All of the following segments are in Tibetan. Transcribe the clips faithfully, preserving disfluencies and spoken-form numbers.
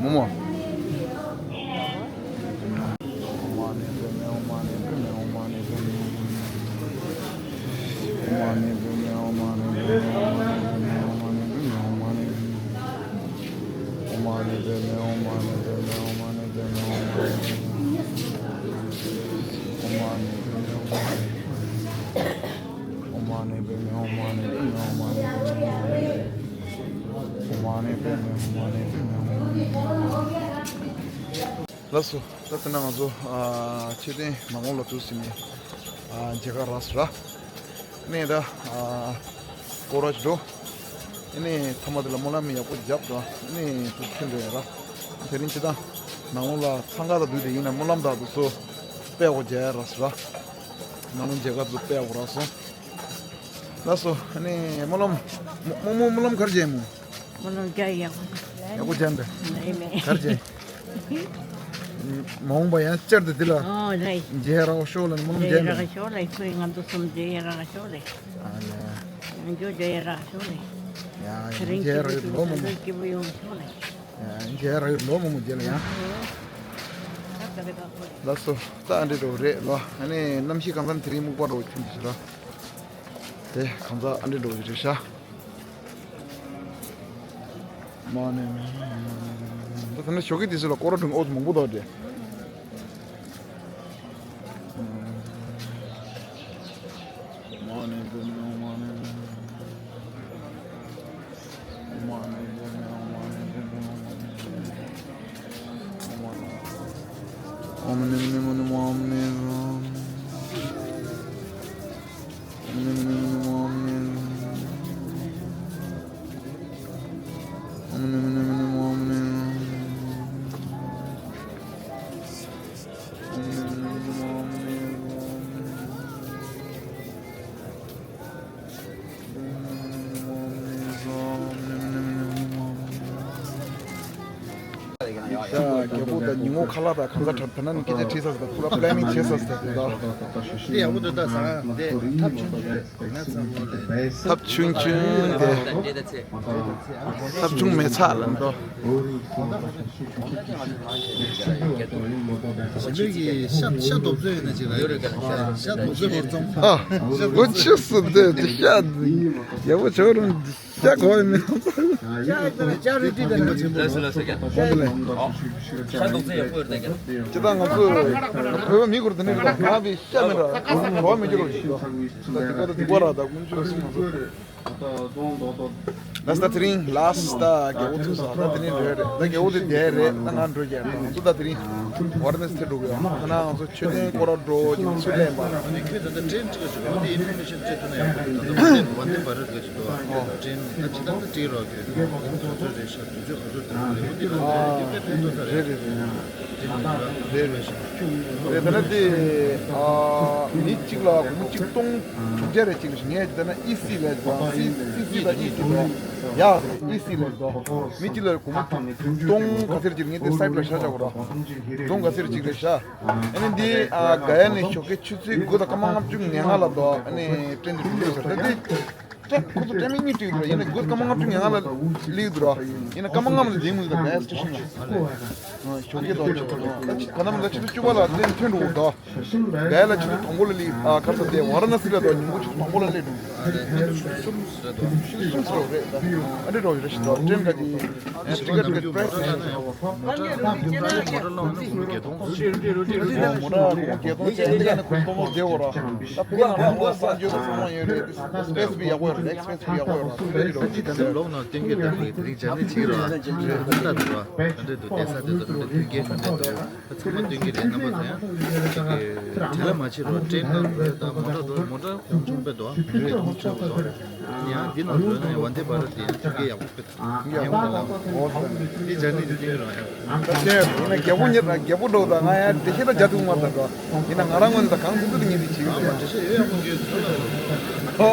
མོ་མོ། ལགས་སོ། ད་ལྟ་ན་ང་ཚོ་ཨ་མཆོད་རྟེན་མ་གོང་ལ་ཚུར་ཕྱིན་ནས་ཨ་མཇལ་ཁ་རག་སོང་ར། ནས་ད་ཨ་སྐོར་ར་ཅིག་འགྲོ། ཨ་ནི་མཐའ་མ་དེ་ལ་སྨོན་ལམ་ཡག་པོ་བརྒྱབ་འགྲོ། ཨ་ནི་ཚུར་ཐོན་འགྲོ་ཡ་ར། དེ་རིང་སྤྱིར་བཏང་ ནང་ལོགས་ལ་འཚང་ཁ་དང་བསྡུས་ཏེ་ཡིན་ན་སྨོན་ལམ་དང་དུ་སོ་དཔེ་འོ་མཇལ་ར་སོ་ར། ནང་ལོགས་མཇལ་ཁ་དུ་དཔེ་འོ་ར་སོ། ལགས་སོ། ཨ་ནི་སྨོན་ལམ། མོ་མོ་སྨོན་ལམ་གར་མཇལ་མོ། སྨོན་ལམ་རྒྱ་ཡག་པོ། ཡག་པོ་མཇལ་འདི། ལེ་མེ། གར་མཇལ། མ་འོངས་པ་ཡང་བསྐྱར་དུ་འདི་ལ། ཨོ་ལེ། མཇལ་ར་ཤོག་ལ་སྨོན་ལམ་མཇལ་འདི། ར་ཤོག་ལེ། ཁོས་ང་ཚོ་གསུམ་མཇལ་ཡ་ར་ཤོག་ལེ། ཨ་ལེ། ང་ཚོ་མཇལ་ཡ་ར་ཤོག་ལེ། ཡ་ཡ་རིང་མཇལ་ར་ཡོད་ལོ་མོ་མོ། སྐྱིད་པོ་ཡོང་ཤོག་ལེ། ཡ་མཇལ་ར་ཡོད་ལོ་མོ་མོ་མཇལ་ལ་ཡ། ལགས་སོ། ད་ཨ་འདྲེ་འགྲོ་རེད་ལོ། ཨ་ནི་གནམ་གཤིས་གང་འཚམ་དེ་རིང་སྨུག་པ་འགྲོ་ཐིམ་ཞིག་ལ། དེ་གང་ཚ་ཨ་འདྲེ་འགྲོ་རེད་ཤག་མ་ནས་ད་ཐ་ན་ཞོགས་ཀྱི་དུས་སུ་ལ་སྐོར་ར་སྒྲུང་ཨོ་ཙམ་མང་པོ་འདུག་སྟེ། ཡ། རྒྱལ་པོ་དང་ཉིན་མོ་ཁ་ལག་དང་གང་ཟག་གྲབས་ད་ན་ནི་སྐད་ཆ་དྲིས་ས་ཟེར་ད་ཕུ་ར་པི་ལེ་ནིང་བྱེད་ས་ཟེར་ད་དེ་ད། དེ་ཡག་པོ་འདུག་ད་ཟ་ང་དེ་ཐབས་ཆུང་ཆུང་ན་ཚ་བོ་ལས། ཐབས་ཆུང་ཆུང་དེ། ཐབས་ཆུང་མེད་ཚ་ལ་འདོ། ཞི་ལུ་གི་ཤ་ཤ་རྡོབ་ཚོད་ཡོད་ན་ཅིག་ལ་ཡོད་རེད་ག་ཤ་རྡོབ་ཚོད་བོར་ཙམ། ཨ། ཨོ་ཆི་སུ་དེ་དེ་ཤ་ཡག་པོ་ཆོག་རུང་། ཤ་གོ་ཡི་མིན། ལགས་སོ་ལགས་སོ་ཀྱང་། ལགས་སོ་ལགས་སོ་ཀྱང་། ལགས་སོ་ལགས། ཤ་རྡོག་ཚོད་ཡག་པོ་ཡོད་རེད་ཀྱང་། ཅི་ད་ང་ཚོ་བོད་པ་མི་སྐོར་དེ་ནས་རེད་ང་བའི་ཤ་མེད་ར་གོ་མི་འགྱུར་རོ་ཞིག་ད་དེ་ག་ད་དེ་ག་ར་ད་ཀུན་སྤྱོད་སྲུང་ང་ཚོ། ལགས་སོ་ད་དེ་རིང་ལགས་སོ་ད་རྒྱལ་པོ་ཐུག་སོང་ད་དེ་ནས་འགྲོ་ཡ་རེད་ད་རྒྱལ་པོ་དེ་བསྡད་རེད་ད་ང་འགྲོ་རྒྱ་རེད་ང་ཚོ་ད་དེ་རིང་ཝ་ར་ཎ་སི་ཐེ་འགྲོ་གི་ཡོད་ང་ཚོ་མཆོད་རྟེན་སྐོར་ར་འགྲོ་རྒྱུ་ཚུར་ལེན་པ། ཁྱོད་ད་ལྟ་ཊེན་ཊི་ཅིག་ཞུ་བ་འདི་ཨིན་ཕོར་མེ་ཤན་སྤྲད་ཐུབ་ན་ཡག་པོ་འདུག་ད་ལྟ་ཝན་དེ་བྷ་རད་ལ་ཞུ་འདུག་ཨ། ཊེན་ད་ཅི་ད་ལྟ་ཊི་རོ་གི་ཁོང་ཚོ་ཚོ་རེད་ཤག་དུས་ཚོད་ང་ཚོ་དུས་ཚོད་རེད་ཤག་དུས་ཚོད་ཨ་ཚོ་དུས་ཚོད་རེད་ཤག་དུས་ཚོད་ཨ་ཚོ་དུས་ཚོད་རེད་རེད་རེད་ཊེན་ད་རེད་རེད་ཤག་རེད་ད་ལྟ་དེ་ཨ་མི་གཅིག་ལ་སྒོར་མོ་གཅིག་སྟོང་དྲུག་བརྒྱ་རེད་གཅིག་ལ་ཞུ་ངས་ད་ལྟ་ཨི་སི་ལ་ཞུ་ཨི་སི་ལ་ཨི་སི་ལ་ཡ་ཨི་སི་ལ་ཞུ་མི་གཅིག་ལ་སྒོར་མོ་སྟོང་ག་ཚོད་ཅིག་ངས་དེ་སའིཊ་ལ་བཞག་བཞག་གོ་ར་སྟོང་ག་ཚོད་ཅིག་རེད་ཤག་ཨ་ནི་འདི་ཨ་ག་ཡ་ནས་ཞོགས་ཀའི་ཆུ་ཚོད་དགུ་དང་སྐར་མ་ལྔ་བཅུ་ང་ལྔ་ལ་འདུག་ཨ་ནི་ཊེན་འདི་གྲུབ་ཡོད་ཟེར་ད་འདི་ཊེན་ཁོ་ཚོ་ཊེན་མིང་གཉིས་བྲིས་འདུག་ཡིན་ན་དགུ་དང་སྐར་མ་ལྔ་བཅུ་ང་ལྔ་ལ་སླེབས་འདུག་ར་ཡིན་ན་སྐར་མ་ལྔ་མ་ལ་འདི་མུ་ད་ག་ཡ་སི་ཊེ་ཤན་ལ་ཞོགས་ཀའི་འདུག་ཆུ་ཚོད་ག་ན་མ་ད་ཆུ་ཚོད་བཅུ་པ་ལ་ཊེན་ཐོན་འགྲོ་འདུག་ག་ཡ་ལ་ཆུ་ཚོད་དང་པོ་ལ་སླེབས་ཨ་ག་ས་དེ་ཝ་ར་ཎ་སི་ལ་འདུག་ཉིན་གུང་ཆུ་ཚོད་དང་པོ་ལ་སླེབས་འདུག་ཆུ་ཚོད་གསུམ་ཟེར་འདུག་ཆུ་ཚོད་གསུམ་ཟེར་རེད་ད་ཨ་འདྲ་འགྲོ་ཡོད་རེད་ཤི་ད་ཊེན་ག་དེ། ཊི་ཀེ་ཊི་གི་པི་རའི་སི་རེད། མོ་ཊ་ལོངས་ནས་ཀུན་སྟོང་བརྒྱད་སྟོང་བྱས་འདི་ག་ནས་ཀུན་སྟོང་བརྒྱད་འོ་ར། ད་ཕུ་ལ་ནང་ལོགས་གསར་འགྱུར་གསར་མ་ཡོད་རེད། སི་པེ་སི་བི་ཡག་པོ་ཡོད་རེད། ཨེག་སི་པེ་སི་བི་ཡག་པོ་ཡོད་རེད། ད་ཅི་ད་ལོག་ནང་སྟོན་གྱི་རེད། དེ་རིང་སྦྱར་ནས་བྱེད་ཀྱི་རེད། ད་འདི་ར་ད་འདྲེ་འདུག་བསྡད་ས་དེ་ཚོ་ད་འདྲེ་མཐུན་རྐྱེན་མི་འདུག་ད་ཚང་མ་སྟོན་གྱི་རེད། རྣམ་པ་ཚོ་ཡང་ཅིག་གི་བྲེལ་ལ་མ་བྱེད་རོགས། ཊེན་ད་ད་མོ་ཊ་འགྲོ་མོ་ཊ་ཁོང་ཆུང་པོ་འདུག་ཁོང་ཆུང་པོ་འདུག་ཡང་འདི་ནང་འགྲོ་ན་ཡང་ཝན་དེ་བྷ་རད་དེ་ཡང་མཐུན་རྐྱེན་ཡག་པོ། ཡིན་པ་ལ། འོ་ད། འདི་སྦྱར་ནས་འདི་སྟོན་རོགས་ཡ། ད་དེ་ཡིན་ན་རྒྱལ་པོ་ཉིད་དང་རྒྱལ་པོ་འགྲོ་དང་ང་ཡང་འགྲེལ་བཤད་ད་རྒྱག་ཐུབ་མ་ཐག་འགྲོ། ཡིན་ན་ང་རང་ངོས་ནས་ད་གང་ཐུབ་ཐུབ་ད་ངས་འདི་བྱེད་ཀྱི་ཡོད། འགྲེལ་བཤད་ཡོད་ཡག་པོ་ཡོད་འདུག་ལ།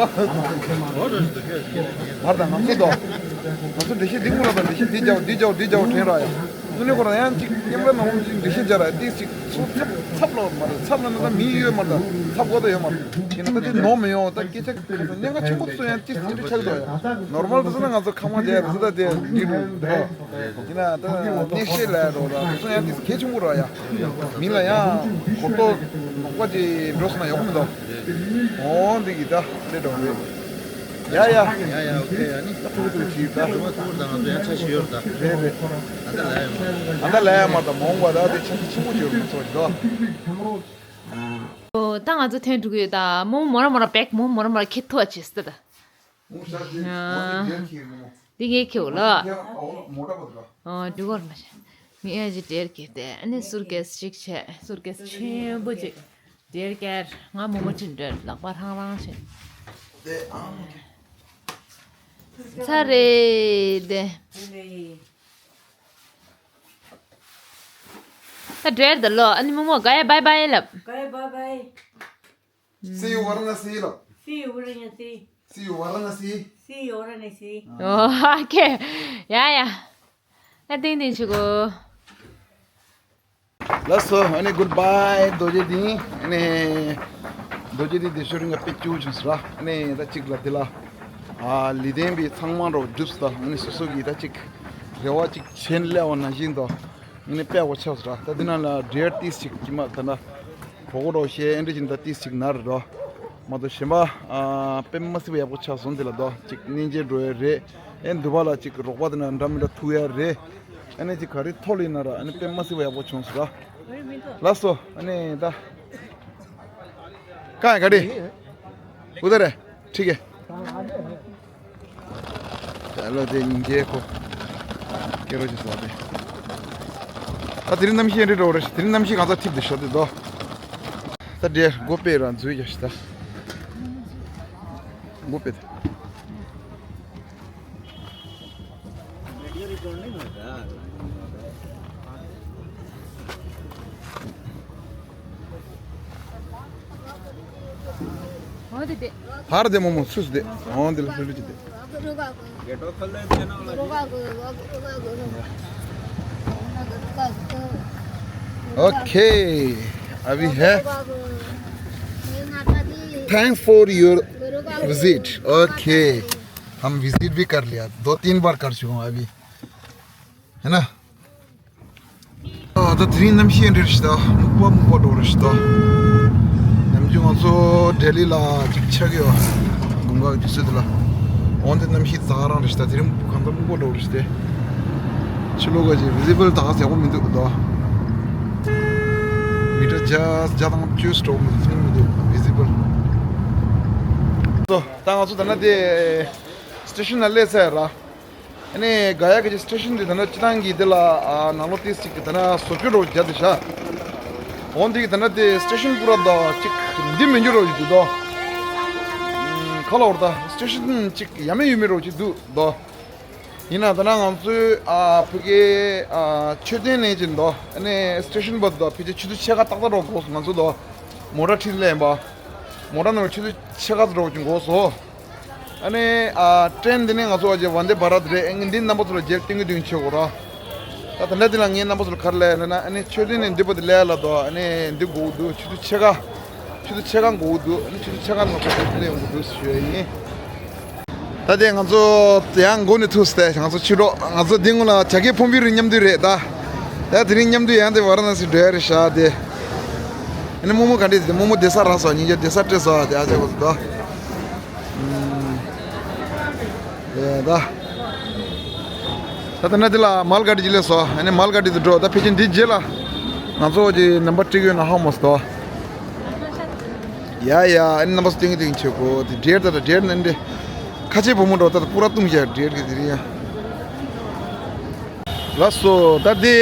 འོ་རོ་ཞིག་འདུག་ཁྱོད་ཀྱིས་ལ་ཉན། བར་དང་ང་ཚོ་དོ། ང་ཚོ་འགྲེལ་བཤད་འདི་ངུ་ར་དང་འགྲེལ་བཤད་འདི་རྒྱག་འདི་རྒྱག་འདི་རྒྱག་དྲན་ར་ཡ། དངོས་གནས་ཁོ་རང་ཡང་གཅིག་གཉིས་པ་ནང་ལོགས་གཅིག་འགྲེལ་བཤད་རྒྱག་ར་ཏིག་ཅིག་ཚུར་ཚབ་ཚབ་ལོག་མ་རེད། ཚབ་ལ་ན་ད་མི་ཡོད་མ་རེད། ཚབ་གོ་ད་ཡོད་མ་རེད། ཡིན་ན་ད་དེ་ནོར་མི་ཡོང་ད་སྐད་ཆ་ག་ས་གནད་འགག་ཆེན་པོ་ཚོ་ཡང་ཏིག་ཅིག་འདྲ་ཆགས་འདུག་ཡ། ནོར་མལ་དུ་སོང་ན་ང་ཚོ་ཁ་མང་རྒྱག་ཡ་རེད་ཟེར་ད་དེ་འདི་རུ་འགྲོ། ཡིན་ན་ད་གནས་བཤད་ལ་འགྲོ་ད་དུ་སོང་ཡང་ཏིག་གལ་ཆེན་པོ་རེད་ཡ། མི་ལ་ཡང་གོ་རྟོགས་ལོག་པ་ཅིག་འགྲོ་སོང་ན་ཡག་པོ་མི་འདུག་འོ་འདི་གི་ད་སླེབས་འགྲོ་གི་རེད། ཡ་ཡ། ཡ་ཡ་ཨོ་ཁེ་ཡ་ནི། ད་ཐུག་ཐུག་ཅིག་ད། ད་ང་ཚོ་ཡང་ཆ་ཞིག་ཡོད་རེད་ད། རེད་རེད། ད་ལྟ་ལ་ཡ་མ། ད་ལྟ་ལ་ཡ་མ་ད་མ་འོངས་པ་ད་དེ་ཆ་ཞིག་ཆེན་པོ་ཅིག་ཡོད་རེད་མ་ཚོ་ཞིག་ད། ཨོ་ད་ང་ཚོ་ཐོན་འགྲོ་གི་ཡོད་ད། མོ་མོ་ར་མོ་ར་བེག་མོ་མོ་ར་མོ་ར་ཁྱེར་ཐུབ་པ་བྱེད་སྲིད་ད། མོ་ཤ་ཤེ་མོ་ནི་རྒྱལ་ཁྱེར་མོ། འདི་ངས་ཁྱེར་ལ། ཁྱེར་ཨོ་མོ་ཏྲ་པ་ད། ཨོ་འགྲུལ་བར་མ་བྱ། ངས་ཨ་ཅི་སྒྲེར་ཁྱེར་ཏེ་ཨ་ནི་སུར་ཀེས་ཅིག་བྱས། སུར་ཀེས་ཆེན་པོ་ཅིག་སྒྲེར་ཁྱེར། ང་མོ་མོ་ཅིག་འདྲ་ལག་པ་ཧྲང་ཧྲང་བྱས། ཚར་རེད་དེ། ད་འགྲོ་ཡ་རེད་ད་ལོ། ཨ་ནི་རྨོ་མོ་ག་ཡ་བྷའི་བྷའི་ལབ། ག་ཡ་བྷའི་བྷའི། See you Varanasi ལབ། See you Varanasi. See you Varanasi. See you Varanasi. ཨོ་ཨོ་ཁེ། ཡ་ཡ། ཨ་ཏིང་ཏིང་ཆུ་གོ། ལགས་སོ། ཨ་ནི་གུཌ་བྷའི་རྡོ་རྗེ་གདན། ཨ་ནི་རྡོ་རྗེ་གདན་དེ་ཤོ་རིང་ག་དཔེ་སྐྱིད་པོ་བྱུང་སོང་ར། ཨ་ནི་ད་ཅིག་ལ་དེ་ལ་ཨ་ལི་ལྡན་པའི་ཚང་མ་རོ་བསྒྲུབས་སོང་། ཨ་ནི་སོ་སོ་གི་ད་ཅིག་རེ་བ་ཅིག་བྱས་ནས་སླེབས་པ་ནང་བཞིན་དུ་ཨ་ནི་དཔེ་བོ་ཆགས་སོང་ར། ད་འདི་ནང་ལ་འབྲེལ་ཏིས་ཅིག་ཀྱི་མ་ད་ན་གྲོགས་པོ་རོ་ཤེས་ཨེ་འདྲ་ཅིག་ད་ཏིས་ཅིག་ན་རེ་རོ། མ་གཏོགས་གཞན་པ་ཨ་དཔེ་མ་སྲིད་པ་ཡག་པོ་ཆགས་སོང་། དེ་ལ་དོ་ཅིག་གནས་མཇལ་འགྲོ་ཡ་རེད། ཨེ་འདུ་བ་ལ་ཅིག་རོགས་པ་དེ་ན་འདྲ་མི་འདྲ་ཐུག་ཡ་རེད། ཨ་ནི་ཅིག་ག་རེ་ཐོག་ལ་ཡིན་ན་ར། ཨ་ནི་དཔེ་མ་སྲིད་པ་ཡག་པོ་བྱུང་སོང་ར། ལགས་སོ། ཨ་ནི་ད་ག་ཡ་ག་རེ། ཨུ་ད་རེ། ཁྲིག་གེ། ད་ལོ་དེ་ཉིན་རྒྱལ་ཁོ་སྐྱེ་རོགས་ཀྱི་བཟོ་དེ། ད་དེ་རིང་གནམ་གཤིས་འདྲ་འགྲོ་རེད། དེ་རིང་གནམ་གཤིས་གང་ཚ་ཐིབ་དེ་ཤོར་དེ་དོ། ད་འདྲེ་སྒོ་ཕྱེ་ར་འཛུལ་ཡ་ཤི་ད། སྒོ་ཕྱེ་དེ། འོ་དེ་དེ། ཕར་དེ་མོ་མོ་སུས་དེ། འོ་དེ་ལ་ལྷོད་ལྷོད་ཅི་དེ། ओके, अभी है। Thanks for your visit। Okay, हम विजिट भी कर लिया, दो तीन बार कर चुका हूँ अभी, है ना? ཨ་ད་དེ་རིང་གནམ་གཤིས་འདྲ་རེད་ཤི་ད། སྨུག་པ་སྨུག་པ་འགྲོ་རེད་ཤི་ད། ནམ་རྒྱུན་ང་ཚོ་ལྡི་ལི་ལ་ཅིག་ཆགས་ཀྱི་ཡོད། དགུན་ཁ་གི་དུས་ཚོད་དེ་ལ། འོན་ཏེ་གནམ་གཤིས་ད་ག་རང་རེད་ཤི་ད། དེ་རིང་གང་ལྟར་སྨུག་པ་འགྲོ་རེད་ཤི་ད། ཕྱི་ལོགས་ག་ཅིག་ཝི་ཟི་བལ་ད་ག་ཡག་པོ་མི་འདུག་ད། མི་ཊར་བརྒྱ་བརྒྱ་དང་བཅུ་འགྲོ་མི་འདུག་མི་འདུག་ཝི་ཟི་བལ། ད་ང་ཚོ་ད་ན་དེ་སི་ཊེ་ཤན་ལ་སླེབས་ཚར་ར། ཨ་ནི་ག་ཡ་ག་ཅིག་སི་ཊེ་ཤན་འདི་ད་ན་སྤྱི་བཏང་གི་འདི་ལ་ཨ་ནང་ལོགས་ཏིས་ཅིག་གི་ད་ན་བཟོ་བཅོས་རོགས་བརྒྱབ་དེ་ཤ། འོན་ཏེ་གི་ད་ན་དེ་སི་ཊེ་ཤན་པུ་ར་དང་ཅིག་འདི་མི་འགྱུར་རོགས་ཡོད་དུ་དོ། ཁ་ལ་འོར་ད་སི་ཊེ་ཤན་ཅིག་ཡ་མེད་ཡོད་མེད་རོགས་ཅིག་འདུག་དོ། ཡིན་ན་ད་ན་ང་ཚོའི་ཨ་ཕ་གི་ཨ་མཆོད་རྟེན་ནས་ཅིག་དོ། ཨ་ནི་སི་ཊེ་ཤན་པུ་དོ་ཕལ་ཆེར་ཆུ་ཚོད་ཕྱེད་ཀ་ཏག་ཏག་རོགས་དགོས་སོང་ང་ཚོ་དོ། མོ་ཊ་ཁྲིད་ལེན་པ། མོ་ཊ་ནང་ཆུ་ཚོད་ཕྱེད་ཀ་རོགས་ཅིག་དགོས་སོང་། ཨ་ནི་ཨ་ཊེན་འདི་ནི་ང་ཚོ་ཨ་ཅེ་ཝན་དེ་བྷ་རད་རེད། ཨ་ནི་འདི་རྣམ་པ་ཚོ་ལ་རྒྱལ་སྟོན་གི་དུས་ཆེ་གོ་ར། ད་ད་ལྟ་འདི་ལ་ངའི་རྣམ་པ་ཚོ་ལ་ག་རེ་ལབ་ཡ་ལབ་ན། ཨ་ནི་མཆོད་རྟེན་ནས་འདི་བར་དུ་སླེབས་ཡ་ལ་དོ། ཨ་ནི་འདི་དགོས་འདུག་ཆུ་ཚོད་ཕྱེད་ཀ་ཆུ་ཚོད་ཕྱེད་ཀ་དགོས་འདུག་ཨ་ནི་ཆུ་ཚོད་ཕྱེད་ཀ་ནང་ཁོ་ཚོ་སླེབས་ཡོང་གི་འདུག་ཞུ་ཡ་ཡིན། ད་དེ་ང་ཚོ་ཡང་འགོ་ནས་ཐུག་སྟེ་ང་ཚོ་ཕྱི་དྲོ་ང་ཚོ་འདི་སྔོན་ལ་བྱ་རྒན་ཕུང་པོའི་རིགས་མཉམ་འདུས་རེད་ད། ད་དེ་རིང་མཉམ་འདུས་ཡང་དེ་ཝ་ར་ཎ་སི་འགྲོ་ཡ་རེད་ཤག་དེ། ཨ་ནི་རྨོ་མོ་ག་འདྲས་དེ་རྨོ་མོ་བསྡད་ས་རག་སོང་། ཉིན་རྒྱབ་བསྡད་ས་སྤྲད་སོང་། དེ་ཨ་ཅག་གོ་ཚོ་ད། ཨེ་ད། ད་ལྟ་ན་དེ་ལ་མལ་ག་ཌི་ཅིག་སླེབས་སོང་། ཨ་ནི་མལ་ག་ཌི་དུ་འགྲོ། ད་ཕལ་ཆེར་འདི་རྗེས་ལ་ང་ཚོ་གི་ནམ་བར་སྤྲད་ཀྱི་ཡོད་ན་ཧ་མོ་སྟོ། ཡ་ཡ། ཨ་ནི་རྣམ་པ་ཚོ་སྟོན་གི་སྟོན་གི་བྱེད་དགོས། དེ་འདྲེར་ད་ད་འདྲེར་ནན་འདྲེ། ཁ་ཆེ་བུ་མོ་འགྲོ་ད་ད་པུ་ར་བཏུང་བྱ་འདྲེར་གི་དེ་རིང་ཡ། ལགས་སོ། ད་དེ་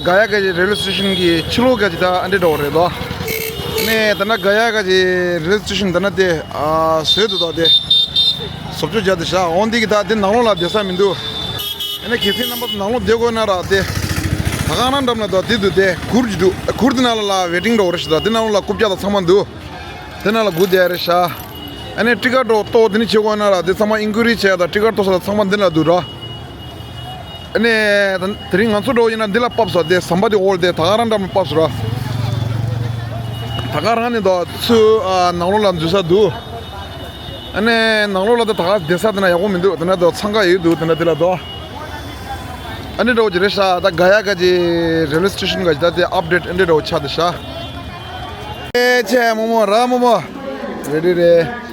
ག་ཡ་ག་ཅིག་རེལ་ཝེ་སི་ཊེ་ཤན་གི་ཕྱི་ལོགས་ག་ཅིག་ད་ཨ་འདྲེ་འགྲོ་རེད་དོ། ནས་ད་ན་ག་ཡ་ག་ཅིག་རེལ་ཝེ་སི་ཊེ་ཤན་ད་ན་དེ་ཨ་བཟོས་འདུག་དོ། དེ་བཟོ་བཅོས་བརྒྱབ་དེ་ཤག་འོན་ཏེ་གི་ད་དེ་ནང་ལོགས་ལ་བསྡད་ས་མི་འདུག་ཨ་ནི་གལ་སྲིད་རྣམ་པ་ཚོ་ནང་ལོགས་བསྡད་དགོས་ན་ར་དེ། ད་ག་རང་འགྲམ་ལ་དོ་དེ་འདུག་དེ་གུར་ཅིག་འདུག་གུར་དེ་ནང་ལ་ལ་ཝེ་ཊིང་འགྲོ་རེད་ཤག་དོ། དེ་ནང་ལོགས་ལ་རྐུབ་བཀྱག་དང་ཚང་མ་འདུག་དེ་ནང་ལ་སྒུག་བསྡད་རེད་ཤག་ཨ་ནི་ཊི་ཀཊ་འགྲོ་ཏོག་དེ་ནི་བྱེད་དགོས་ན་ར་དེ་ཚང་མ་ཨིན་ཀུ་རི་བྱས་དང་ཊི་ཀཊ་ཏོག་ས་དང་ཚང་མ་འདི་ལ་འདུག་ར། ཨ་ནི་དེ་རིང་ང་ཚོ་འགྲོ་ཡིན་ན་འདི་ལ་ཕབ་སོང་། དེ་ཟམ་པ་དེ་འོག་དེ་ད་ག་རང་འགྲམ་ལ་ཕབ་སོང་ར། ད་ག་རང་ནི་དོ་ཚུར་ཨ་ནང་ལོགས་ལ་འཛུལ་ས་འདུག་ཨ་ནི་ནང་ལོགས་ལ་དེ་ད་ག་བསྡད་ས་དེ་ན་ཡག་པོ་མི་འདུག་དེ་ན་དོ་འཚང་ཁ་ཡོད་འདུག་དེ་ན་དེ་ལ་དོ། ཨ་ནི་འགྲོ་གི་རེད་ཤག་ད་ག་ཡ་ག་ཅིག་རེལ་ཝེ་སི་ཊེ་ཤན་ག་ཅིག་ད་དེ་ཨཔ་ཌེཊ་ཨ་འདྲེ་འགྲོ་ཆགས་དེ་ཤག་ཨེ་ཆེ་རྨོ་མོ་ར་རྨོ་མོ། རེ་ཌི་རེད།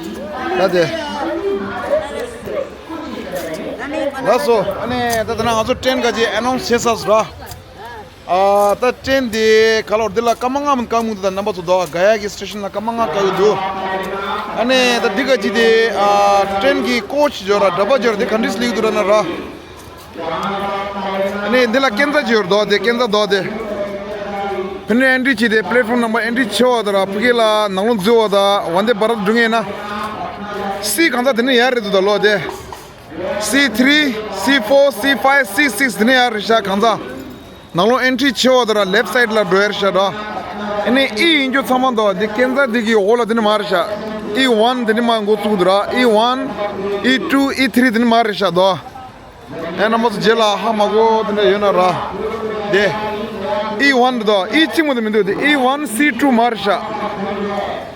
ད་དེ། ལགས་སོ། ཨ་ནི་ད་ད་ན་ང་ཚོ་ཊེན་ག་ཅིག་ཨ་ནོན་སི་བྱས་ཚར་སོང་ར། ཨ་ད་ཊེན་དེ་ག་ལོར་འདི་ལ་སྐར་མ་ལྔ་མིན་བཀག་མི་འདུག་ད་རྣམ་པ་ཚོ་དོ་ག་ཡ་གི་སི་ཊེ་ཤན་ལ་སྐར་མ་ལྔ་བཀག་གི་འདུག་ཨ་ནི་ད་འདི་ག་ཅིག་དེ་ཨ་ཊེན་གི་ཀོ་ཆི་འབྱོར་ར་ཌ་བ་འབྱོར་དེ་ག་འདྲས་སླེབས་འདུག་ར་ན་ར། ཨ་ནི་འདི་ལ་ཀན་ཛ་འབྱོར་དོ་དེ་ཀན་ཛ་དོ་དེ། ཕི་ནས་ཨེན་ཊི་རི་བྱས་ཏེ་པི་ལེཊ་ཕོམ་ནང་པ་ཨེན་ཊི་རི་བྱས་པ་དང་ར་ཕ་གི་ལ་ནང་ལོགས་འཛུལ་བ་དང་ཝན་དེ་བྷ་རཏ་འགྲོ་ངེས་ན། སི་གང་ཚ་དེ་ནས་ཡར་རེད་འདུག་ད་ལོ་དེ། སི་ཐི་རི། སི་ཕོར། སི་ཕའིབ། སི་སིགས་དེ་ནས་ཡར་རེད་ཤག་གང་ཚ། ནང་ལོགས་ཨེན་ཊི་རི་བྱེད་པ་དང་ར་ལེཕ་སའིཌ་ལ་འགྲོ་ཡར་ཤག་ར། ཨ་ནི་ཨི་ཡིན་རྒྱུ་ཚང་མ་དང་དེ་ཀན་ཛ་དེ་གི་འོག་ལ་དེ་ནི་མར་ཤག་ཨི་ཝན་དེ་ནི་མར་འགོ་བཙུགས་འདུག་ར། ཨི་ཝན། ཨི་ཊུ། ཨི་ཐི་རི་དེ་ནི་མར་རེད་ཤག་དོ། ཨེ་རྣམ་པ་ཚོ་རྗེས་ལ་ཧ་མ་གོ་དེ་འདྲ་ཡོད་ན་ར། དེ། ཨི་ཝན་དོ། ཨི་གཅིག་མོ་དེ་མི་འདུག་དེ་ཨི་ཝན་སི་ཊུ་མར་ཤག་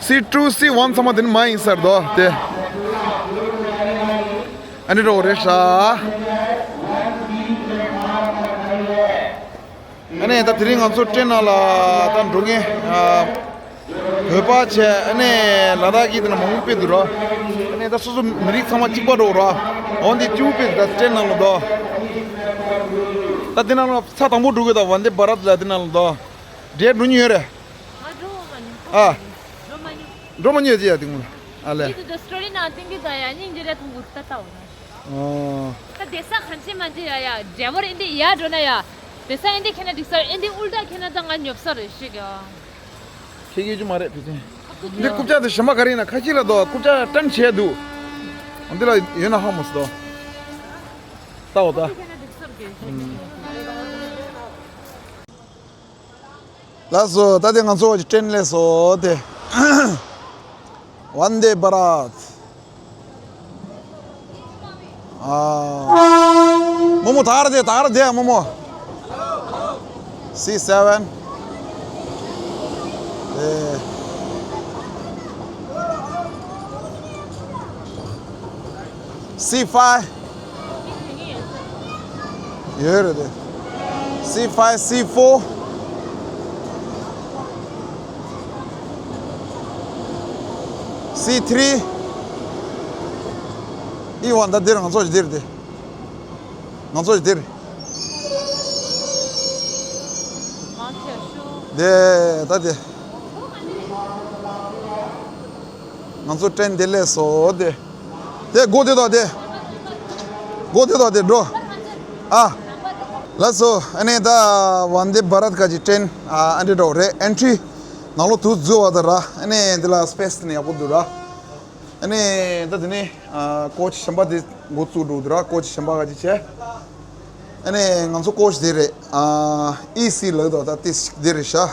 སི་ཊུ་སི་ཝན་ཚང་མ་དེ་ནི་མར་ཡིན་ས་རེད་དོ། དེ། ཨ་ནི་འགྲོ་རེད་ཤག་ཨ་ནི་ད་དེ་རིང་ང་ཚོ་ཊེན་ནང་ལ་ད་འགྲོ་མཁན། ཨ། བོད་པ་བྱས། ཨ་ནི་ལ་དྭགས་ཀྱི་དེ་ན་མང་པོ་དཔེ་འདུག་ར། ཨ་ནི་ད་སོ་སོ་མི་རིགས་ཚང་མ་གཅིག་པ་འགྲོ་ར། འོན་ཏེ་ཅུང་དཔེ་འདུག་ད་ཊེན་ནང་ལ་དོ། ད་དེ་ནང་ལ་ས་དང་པོ་འགྲོ་གི་ད་ཝན་དེ་བྷ་རད་ལ་དེ་ནང་ལ་དོ། འདྲེ་འགྲོ་མྱོང་ཡོད་རེད། ང་འགྲོ་མ་མྱོང་། ཨ། འགྲོ་མ་མྱོང་། འགྲོ་མ་མྱོང་ཡོད་ཅི་ཡ་དེ་ངུ་ལ། ཨ་ལེ། ཡིད་དུ་སི་ཊོ་རི་ནང་བསྟན་གྱི་ད་ཡ་སྙིང་རྗེ་རེད་ཐུང་གུ་ད་ལྟ་འོ་ན། ཨོ། ད་བསྡད་ས་གང་ཅི་མ་ཅི་ཡ་ཡ་འདྲེ་བོར་ཨིན་དེ་ཡ་འགྲོ་ན་ཡ། བསྡད་ས་ཨིན་དེ་ཁྱེད་ན་འགྲིག་ས་རེད། ཨིན་དེ་ཨུལ་ཏ་ཁྱེད་ན་ད་ང་ཉོབ་ས་རེད་ཤི་ག་ཁྱེད་ཀྱིས་ཅི་མ་རེད་ཕི་ཅིན། འདི་རྐུབ་ཀྱག་དེ་གཞན་པ་ག་རེ་ཡིན་ན་ཁ་ཤས་ལ་དོ་རྐུབ་ཀྱག་ཊན་བྱས་འདུག་འདི་ལ་ཡོད་ན་ཧ་མོ་སི་དོ། ལྟའོ་ད། ཁྱེད་ན་འགྲིག་ས་རེད། ལགས་སོ། ད་དེ་ང་ཚོ་ཊེན་སླེབས་སོང་དེ། ཝན་དེ་བྷ་རད། ཨ། རྨོ་མོ་ད་ར་དེ་ད་ར་དེ་རྨོ་མོ། སི་སེ་ཝན། དེ། སི་ཕའི་བི། ཡོད་རེད་དེ། སི་ཕའི་བི། སི་ཕོར། སི་ཐི་རི། ཨི་ཝན་ད་འདིར་ང་ཚོ་ཞིག་འདིར་དེ། ང་ཚོ་ཞིག་འདིར། དེ་ད་དེ། ང་ཚོ་ཊེན་དེ་སླེབས་སོང་དེ། དེ་སྒོ་དེ་དང་དེ། སྒོ་དེ་དང་དེ་འགྲོ། ཨ། ལགས་སོ། ཨ་ནི་ད་ཝན་དེ་བྷ་རད་ཀ་གི་ཊེན་ཨ་འདྲ་འགྲོ་རེད། ཨེན་ཊི་རི་ནང་ལོགས་དུ་འཛུལ་བ་དང་ར། ཨ་ནི་འདི་ལ་སི་པེ་སི་དེ་ནི་ཡག་པོ་འདུག་ར། ཨ་ནི་ད་དེ་ནི་ཨ་ཀོ་ཆི་གཞན་པ་དེ་འགོ་བཙུགས་འགྲོ་འདུག་ར། ཀོ་ཆི་གཞན་པ་ག་ཅི་བྱས། ཨ་ནི་ང་ཚོ་ཀོ་ཆི་དེ་རེད། ཨ་ཨི་སི་ལགས་དོ་ད་དེ་དེ་རེད་ཤག་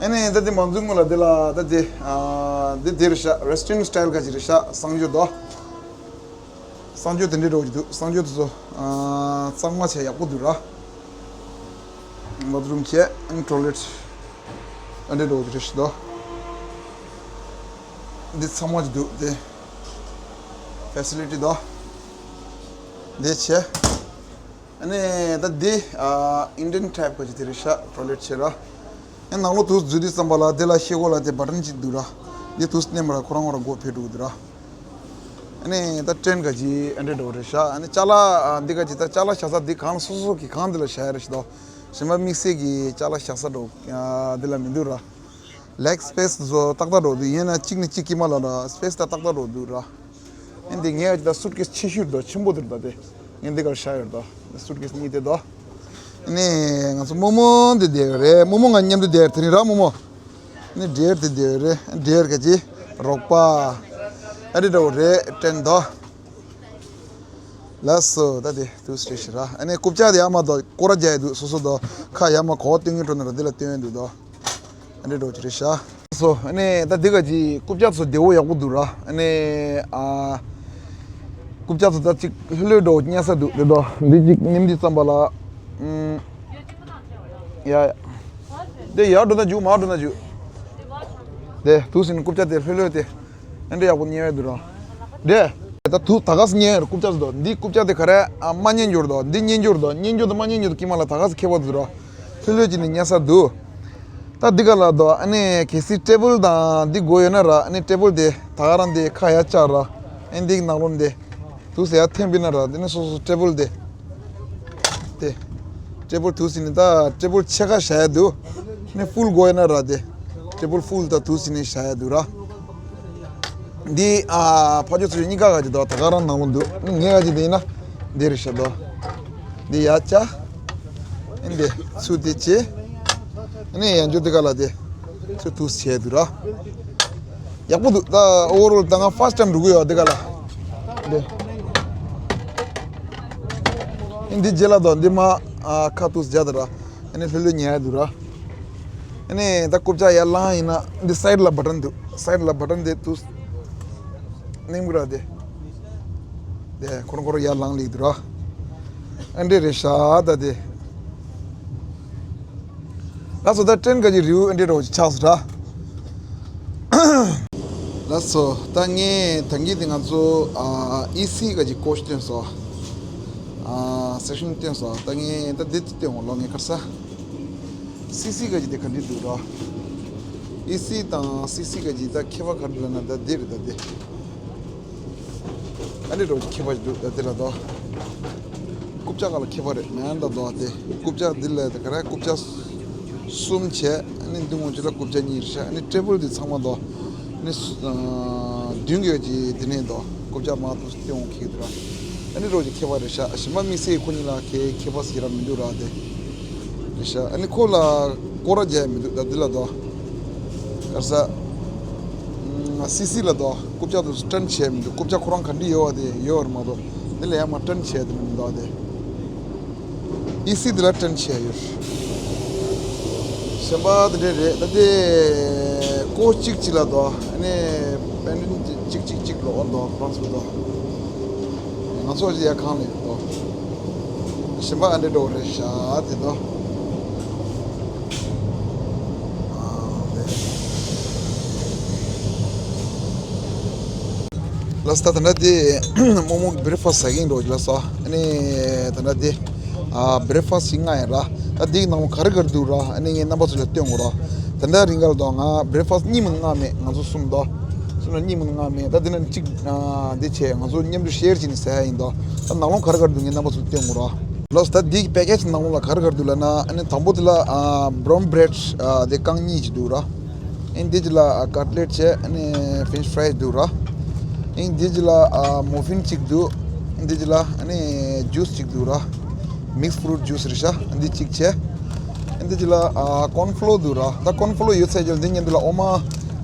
ཨ་ནི་ད་དེ་མང་ཚུགས་ངོ་ལ་དེ་ལ་ད་དེ་ཨ་དེ་དེ་རེད་ཤག་ཝེ་སི་ཊན་སི་ཊལ་ག་ཅི་རེད་ཤག་གསང་སྤྱོད་དོ། གསང་སྤྱོད་དེ་འདྲའི་འགྲོ་གི་འདུག་གསང་སྤྱོད་དེ་ཚོ་ཨ་གཙང་མ་བྱས་ཡག་པོ་འདུག་ར། བྷ་ཐི་རུམ་བྱས། ཨ་ནི་ཊོ་ལེཊ་ཨ་འདྲའི་འགྲོ་གི་རེད་ཤག་དོ། འདི་ཚང་མ་ཅིག་འདུག་དེ་ཕེ་སི་ལི་ཊི་དོ། འདི་བྱས། ཨ་ནི་ད་འདི་ཨ་ཨིན་ཌི་ཡན་ཊའིབ་ག་ཅིག་དེ་རེད་ཤག་ཊོ་ལེཊ་བྱས་ར། ཨ་ནང་ལོགས་དུ་འཛུལ་དུས་ཙམ་པ་ལ་དེ་ལ་ཤེལ་སྒོ་ལ་དེ་བ་ཊན་ཅིག་འདུག་ར། འདི་དུས་མནན་པ་ལ་ཁོ་རང་ཁོ་རང་སྒོ་ཕྱེ་འགྲོ་གི་འདུག་ར། ཨ་ནི་ད་ཊེན་ག་ཅིག་ཨ་འདྲ་འགྲོ་རེད་ཤག་ཨ་ནི་ཅ་ལག་ཨ་འདི་ག་ཅིག་ད་ཅ་ལག་བཞག་ས་འདི་གང་ལ་སོ་སོ་གི་གང་འདི་ལ་བཞག་ཡ་རེད་ཤག་དོ། གཞན་པ་དམིགས་བསལ་གྱི་ཅ་ལག་བཞག་ས་འགྲོ་ཨ་འདི་ལ་མི་འདུག་ར། ལེག་སི་པེ་སི་བཟོ་ཏག་ཏག་འགྲོ་འདུག་ཡིན་ན་གཅིག་ནས་གཅིག་དཀྱིལ་མ་ལ་ལ་སི་པེ་སི་ད་ཏག་ཏག་འགྲོ་འདུག་ར། ཨ་ནི་འདི་ངས་ད་སུཊ་ཀེ་སི་ཆེ་ཤོས་དོ། ཆེན་པོ་དེ་རེད་ད་དེ། ངས་འདི་གར་བཞག་ཡོད་དོ། སུཊ་ཀེ་སི་གཉིས་དེ་དོ། ཨ་ནི་ང་ཚོ་རྨོ་མོ་འདི་བསྡད་ཡོད་རེད། རྨོ་མོ་ང་མཉམ་དུ་བསྡད་ཡོད་དེ་རིང་ར་རྨོ་མོ། ཨ་ནི་ཌི་ཡར་དེ་བསྡད་ཡོད་རེད། ཌི་ཡར་ག་ཅིག་རོགས་པ། ཨ་རི་འདྲ་བོ་རེད་ཊེན་དོ། ལགས་སོ། ད་དེ་དུས་སྲིད་ཤི་ར། ཨ་ནི་རྐུབ་བཀྱག་དེ་ཡར་མར་དོ་སྐོར་ར་རྒྱག་ཡས་འདུག་སོ་སོ་དོ། ཁ་ཡར་མར་གོ་བ་སྟོན་གྱི་འགྲོ་ན་ར་འདི་ལ་སྟོན་ཡས་འདུག་དོ། ཨ་འདྲ་འགྲོ་གི་རེད་ཤག་སོ་ཨ་ནི་ད་འདི་ག་ཅིག་རྐུབ་བཀྱག་ཚོ་བདེ་བོ་ཡག་པོ་འདུག་ར། ཨ་ནི་ཨ། རྐུབ་བཀྱག་ཚོ་ད་ཅིག་ལྷོད་ལྷོད་འགྲོ་བ་ཉལ་ས་འདུག་དེ་དོ། འདི་ཅིག་ཉིམ་འདི་ཙམ་པ་ལ། ཨུམ། ཡ་ཡ། དེ་ཡར་འགྲོ་ན་རྒྱུག་མར་འགྲོ་ན་རྒྱུག་དེ་དུས་སྲིད་ནི་རྐུབ་བཀྱག་དེ་ལྷོད་ལྷོད་དེ། ཨ་འདྲ་ཡག་པོ་ཉལ་ཡས་འདུག་ར། འདྲེ། ད་དུ་ད་ག་སེ་ཉན་རྐུབ་བཀྱག་ཟེར་དོ། འདི་རྐུབ་བཀྱག་དེ་ག་རེ་ཨ་མ་ཉན་འགྱུར་དོ། འདི་ཉན་འགྱུར་དོ། ཉན་འགྱུར་དོ་མ་ཉན་འགྱུར་དོ་དཀྱིལ་མ་ལ་ད་ག་སེ་ཁེ་པོ་འདུག་ར། ལྷོད་ལྷོད་ཅིག་ནས་ཉན་ས་འདུག་ད་འདི་ག་ལ་དོ་ཨ་ནི་གལ་སྲིད་ཊེ་བལ་དང་འདི་དགོས་ཡོད་ན་ར། ཨ་ནི་ཊེ་བལ་དེ་ད་ག་རང་དེ་ཁ་ཡར་བཅག་ར། ཨ་ནི་འདི་ནང་ལོགས་འདི་དུས་སེ་ཡར་འཐེན་པ་ཡིན་ན་ར། དེ་ནི་སོ་སོ་ཊེ་བལ་དེ། དེ། ཊེ་བལ་དུས་སེ་ནི་ད་ཊེ་བལ་ཕྱེད་ཀ་བཞག་ཡ་འདུག་ནི་ཕུལ་དགོས་ཡོད་ན་ར་དེ། ཊེ་བལ་ཕུལ་ད་དུས་སེ་ནི་བཞག་ཡ་འདུག་ར། འདི་ཨ་ཕ་ཇོ་ཚོ་གཉིས་ཀ་ག་ཅིག་དོ་ད་ག་རང་ནང་ལོགས་འདུག་ནི་ངས་ག་ཅིག་དེ་ཡིན་ན་འདི་རེད་ཤག་དོ། འདི་ཡར་བཅག་ཨ་ནི་འདི་ཚུར་དེ་བྱེད། ཨ་ནི་ཡང་འཇོག་འདི་ག་ལ་དེ་ཚུར་དུས་བྱས་འདུག་ར། ཡག་པོ་འདུག་ད་ཨོ་ཝར་ཨོལ་ད་ང་ཕར་སི་ཊའིམ་འགྲོ་གི་ཡོད་འདི་ག་ལ། འདི། ཨ་ནི་འདི་རྗེས་ལ་དོ་འདི་མ་ ཨ་ཁ་ཏུས་རྒྱ་དེ་ར། ཨ་ནི་ལྷོད་ལྷོད་ཉལ་འདུག་ར། ཨ་ནི་ད་རྐུབ་ཀྱག་ཡར་ལངས་ཡིན་ན་འདི་སའིཌ་ལ་བ་ཊན་འདུག་སའིཌ་ལ་བ་ཊན་དེ་ཏུས་ནིང་ར་དེ། དེ་ཁོ་རང་ཁོ་རང་ཡར་ལངས་ལེགས་འདུག་ར། ཨ་འདྲེ་རེད་ཤག་ད་དེ། ལགས་སོ། ད་ཊེན་ག་གི་རིའུ་ཨ་འདྲེ་རོ་ཆགས་སོ་ར། ལགས་སོ། ད་ངས་ད་གིན་དེ་ང་ཚོ་ཨ་ཨི་སི་ག་གི་ཀོ་ཆ་བཏོན་སོང་། ཨ་སེག་ཤན་བཏོན་སོང་། ད་ངས་ད་འདི་བཏོན་འོང་ལོ། ངས་ག་རེ་ཟ། སི་སི་ག་གི་དེ་ག་འདྲ་འདུག་ར། ཨི་སི་དང་སི་སི་ག་གི་ད་ཁྱད་པར་ག་འདྲ་ལབ་ན་ད་འདི་རེད་ད་འདི། ཨ་ནི་རོ་ཁྱད་པར་འདུག་ད་འདི་ལ་དོ། རྐུབ་ཀྱག་ག་ལ་ཁྱད་པར་རེད་མེད་ད་དོ་དེ། རྐུབ་ཀྱག་འདི་ལ་ད་ག་ར་རྐུབ་ཀྱག་གསུམ་བྱས། ཨ་ནི་འདི་ངོ་ཅི་ལ་རྐུབ་ཀྱག་གཉིས་རེད་ཤག་ཨ་ནི་ཊེ་བལ་འདི་ཚང་མ་དོ། ཨ་ནི་སུ་ཨ་མདུན་གྱི་ཀྱི་འདི་ནས་དོ་རྐུབ་ཀྱག་མ་གཏོགས་སྟོན་འོང་ཁེག་འདུག་ར། ཨ་ནི་རོ་ཀྱི་ཁྱད་པར་རེད་ཤག་གཞན་པ་དམིགས་བསལ་ཁོ་གཉིས་ལ་ཁེ་ཁྱད་པར་ཟེར་ར་མི་འདུག་ར་དེ། རེད་ཤག་ཨ་ནི་ཁོ་ལ་སྐོར་ར་རྒྱག་ཡ་མི་འདུག་ད་འདི་ལ་དོ། ག་རེ་ཟ། ཨ་སི་སི་ལ་དོ་རྐུབ་ཀྱག་དུ་ཊེན་བྱས་མི་འདུག་རྐུབ་ཀྱག་ཁོ་རང་ག་འདྲ་ཡོད་པ་དེ་ཡོད་པ་མ་གཏོགས་འདི་ལ་ཡང་མ་ཊེན་བྱས་དེ་མི་འདུག་དེ། ཨི་སི་འདི་ལ་ཊེན་བྱས་ཡོད། གཞན་པ་དེ་འདྲས་རེད། ད་དེ་ཀོ་གཅིག་གཅིག་ལ་དོ། ཨ་ནི་པེན་ཌེན་གཅིག་གཅིག་གཅིག་ལོག་འོ་དོ་ཁོ་རང་ཚོ་དོ། ང་ཚོ་ཡ་ཁང་ལ་ཡོད་དོ། གཞན་པ་ཨ་འདྲས་འགྲོ་རེད་ཤག་དེ་དོ། ཨ་དེ། ལགས་སོ། ད་ད་ལྟ་དེ་རྨོ་མོ་བྷི་རེག་ཕ་སི་ཟ་གིན་འགྲོ་གི་ལགས་སོ། ཨ་ནི་ད་ལྟ་དེ་ཨ་བྷི་རེག་ཕ་སི་ཞིག་མངགས་ཡིན་ར། ད་དེའི་ནང་ལ་ག་རེ་ག་རེ་འདུག་ར། ཨ་ནི་ངས་རྣམ་པ་ཚོ་ལ་སྟོན་དགོས་ར། ད་ལྟ་རིང་ག་ལ་དོ་ང་བྷི་རེག་ཕ་སི་གཉིས་མིན་མངགས་མེད། ང་ཚོ་གསུམ་དོ། གསུམ་ལ་གཉིས་མིན་མངགས་མེད། ད་དེ་ན་གཅིག་ཨ་དེ་བྱས་ང་ཚོ་མཉམ་དུ་ཤེར་བྱས་ནས་ཟ་ཡ་ཡིན་དོ། ད་ནང་ལོགས་ག་རེ་ག་རེ་འདུག་ངས་རྣམ་པ་ཚོ་ལ་སྟོན་དགོས་ར། ལགས་སོ། ད་དེའི་པེ་ཀེ་ཇི་ནང་ལོགས་ལ་ག་རེ་ག་རེ་འདུག་ལབ་ན། ཨ་ནི་དང་པོ་དེ་ལ་ཨ་བྷ་རའུན་བྷི་རེཌ་ཨ་དེ་རྐང་གཉིས་ཅིག་འདུག་ར། ཨིན་འདི་ཅི་ལ་ཀ་ཊི་ལེཊ་བྱས། ཨ་ནི་ཕི་རེན་ཆི་ཕ་རའི་འདུག་ར། ཨིན་འདི་ཅི་ལ་ཨ་མོ་ཕིན་གཅིག་འདུག་ཨིན་འདི་ཅི་ལ་ཨ་ནི་ཇུས་གཅིག་འདུག་ར། མིག་སི་ཕུ་རུཊ་ཇུས་རེད་ཤག་འདི་གཅིག་བྱས། ཨིན་འདི་ཅི་ལ་ཨ་ཀོན་ཕ་ལོ་འདུག་ར། ད་ཀོན་ཕ་ལོ་ཡོད་ཚད་ཀྱང་འདི་མཉམ་དུ་ལ་འོ་མ་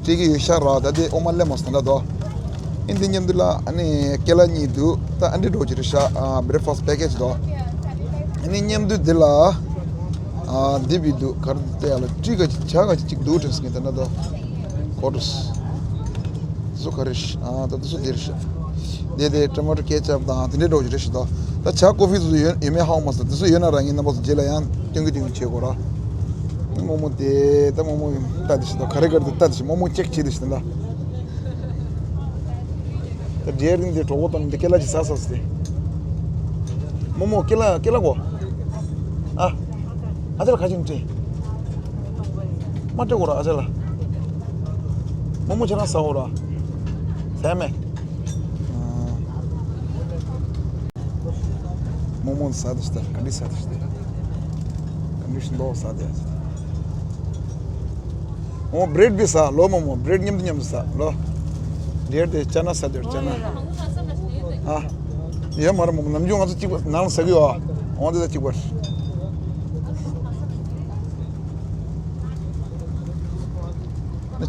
སྤྲད་ཀྱི་ཡོད་ཤག་ར། ད་འདི་འོ་མ་སླེབས་མ་སོང་ད་དོ། ཨིན་འདི་མཉམ་དུ་ལ་ཨ་ནི་ཀེ་ལ་གཉིས་འདུག་ད་ཨ་འདི་འགྲོ་གི་རེད་ཤག་ཨ་བྷི་རེག་ཕ་སི་པེ་ཀེ་ཇི་དོ། ཨ་ནི་མཉམ་དུ་འདི་ལ་ཨ་འདི་བི་འདུག་ག་རེ་དེ་ཡ་ལ་ཊི་ག་ཅིག་ཇ་ག་ཅིག་འདུག་དྲན་སོང་ངས་ད་ན་དོ། ཀོ་ཊར་སི། དེ་ཚོ་ག་རེ་ཤི། ཨ་ད་དེ་ཚོ་འདི་རེད་ཤག་དེ་དེ་ཊོ་མ་ཊོ་ཀེ་ཆབ་དང་དེ་འདྲའི་འགྲོ་གི་རེད་ཤག་དོ། ད་ཇ་ཀོ་ཕི་དེ་ཚོ་ཡོད་ཡོད་མེད་ཧ་གོ་མ་སོང་། དེ་ཚོ་ཡོད་ན་ར་ངས་རྣམ་པ་ཚོ་རྗེས་ལ་ཡང་སྟོན་གི་སྟོན་གི་བྱེད་དགོས་ར། རྨོ་མོ་དེ་ད་རྨོ་མོ་ད་དེ་ཤི་དོ། ག་རེ་ག་རེ་འདུག་ལྟ་དེ་ཤི། རྨོ་མོ་ཅེག་བྱེད་དེ་ཤི་ད། ད་འདྲའི་རིང་དེ་གྲོགས་པོ་དང་འདི་ཀེ་ལ་ཅིག་ཟ་ཟ་ཟེར་ཏེ། རྨོ་མོ་ཀེ་ལ་ཀེ་ལ་གོ། ཨ། ཨ་ཅག་ལ་ཁ་ཅིག་སྤྲད། མ་སྤྲད་གོ་ར་ཨ་ཅག་ལ། རྨོ་མོ་ཁྱེད་རང་ཟ་གོ་ར། ཟ་མེད། རྨོ་མོ་ཟ་དེ་ཤི་ད། ག་འདྲ་ཟ་དེ་ཤི་ད། ག་འདྲ་ཤི་མདོག་ཟ་དེ། ཨོ་བྷི་རེཌ་བི་ཟ་ལོ་རྨོ་མོ། བྷི་རེཌ་མཉམ་དུ་མཉམ་དུ་ཟ་ལོ། བྷི་རེཌ་དེ་ཅ་ན་ཟ་དེ་ཅ་ན། ཨ། ཡོད་མ་རེད་རྨོ་མོ། ནམ་རྒྱུན་ང་ཚོ་གཅིག་པ་ནང་ལ་ཟ་གི་ཡོད་ཨ། འོང་དེ་ད་གཅིག་པ།